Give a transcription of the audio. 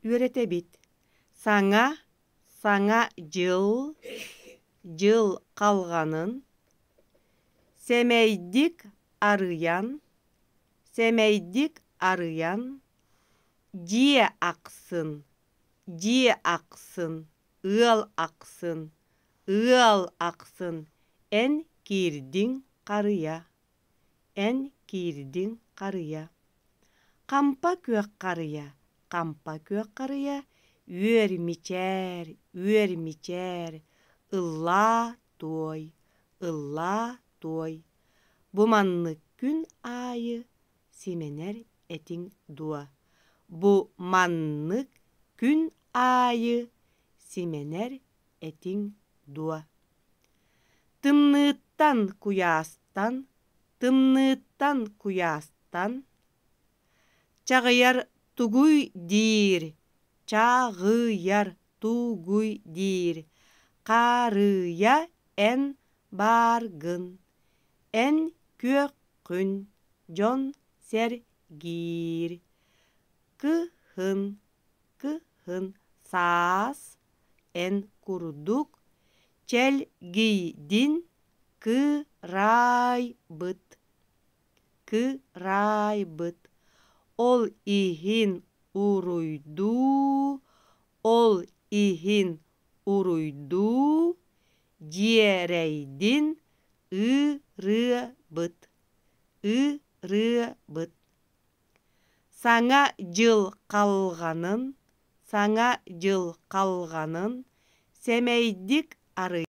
Үөрэтэбит. Саҥа, саҥа дьыл, дьыл халҕанын сэмэйдик арыйан, сэмэйдик арыйан, дьиэ ахсын, дьиэ ахсын, ыал ахсын, ыал ахсын эн киирдиҥ харыйа, эн киирдиҥ харыйа. Хампа күөх харыйа, хампа күөх харыйа, үөр мичээр, үөр мичээр, ыллаа туой, ыллаа туой. Бу маннык күн аайы симэнэр этиҥ дуо? Бу маннык күн аайы симэнэр этиҥ дуо? Тымныыттан куйаастан, тымныыттан куйаастан Чаҕыйар тугуй диир, чаҕыйар тугуй диир, хаарыйа эн бааргын, эн күөххүн дьон сэргиир. Кыһын, кыһын саас эн курдук чэлгийдин кыраайбыт кыраайбыт, ол иһин уруйдуу, ол иһин уруйдуу, дьиэрэйдин ырыабыт, ырыабыт. Саҥа дьыл халҕанын, саҥа дьыл халҕанын сэмэйдик арый.